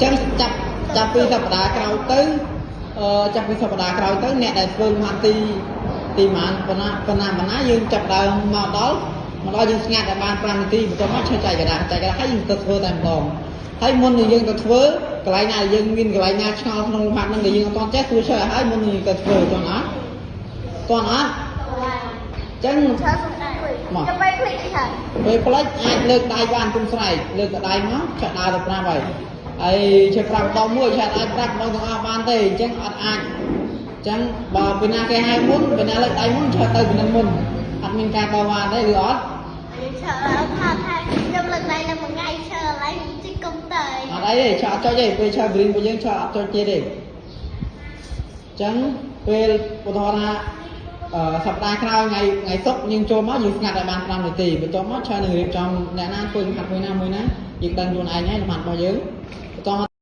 ចឹងចាប់ចាប់ពីសប្តាហ៍ក្រោយទៅអឺចាប់ពីសប្តាហ៍ក្រោយទៅអ្នកដែលធ្វើលំហាត់ទីទីប៉ុន្មានប៉ុណ្ណាប៉ុណ្ណាប៉ុណ្ណាយើងចាប់ដើមមកដល់មកដល់យើងស្ងាត់ឲ្យបាន5នាទីបន្ទាប់មកឈើចែកក្រដាសចែកក្រដាសហើយយើងទៅធ្វើតែម្ដងហើយមុននឹងយើងទៅធ្វើកន្លែងណាដែលយើងមានកន្លែងណាឆ្ងល់ក្នុងលំហាត់ហ្នឹងដែលយើងអត់ទាន់ចេះគួរឈើឲ្យហើយមុននឹងយើងទៅធ្វើទាន់អត់ទាន់អត់ចឹង ឆើសុំជួយចាំបែកភ្លេចអីហើយ ពេលផ្លេចអាចលើកដៃបានគុំស្រែកលើកដៃមកឆាក់ដើរទៅប្រាប់ហើយហើយឆាក់ប្រាប់ម្ដងមួយឆាក់អាចប្រាប់ម្ដងទាំងអស់បានទេអញ្ចឹងអត់អាចអញ្ចឹងបើពេលណាគេហៅមុនពេលណាលើកដៃមុនឆាក់ទៅពីនឹងមុនអត់មានការតវ៉ាទេឬអត់ យើងឆើថាថាខ្ញុំលើកដៃឡើងមួយថ្ងៃឆើឡើងជីកុំព្យូទ័រ អត់អីទេឆាក់អត់ចុចទេពេលឆាក់ green របស់យើងឆាក់អត់ចុចទៀតទេអញ្ចឹងពេលឧទាហរណ៍ថាអឺសប្តាហ៍ក្រោយថ្ងៃថ្ងៃសុក្រយើងចូលមកយើងស្ងាត់ឲ្យបាន5នាទីបន្ទាប់មកឆានឹងរៀបចំអ្នកណាធ្វើលំហាត់មួយណាមួយណាយើងដឹងខ្លួនឯងហើយលំហាត់របស់យើងបន្ទាប់មក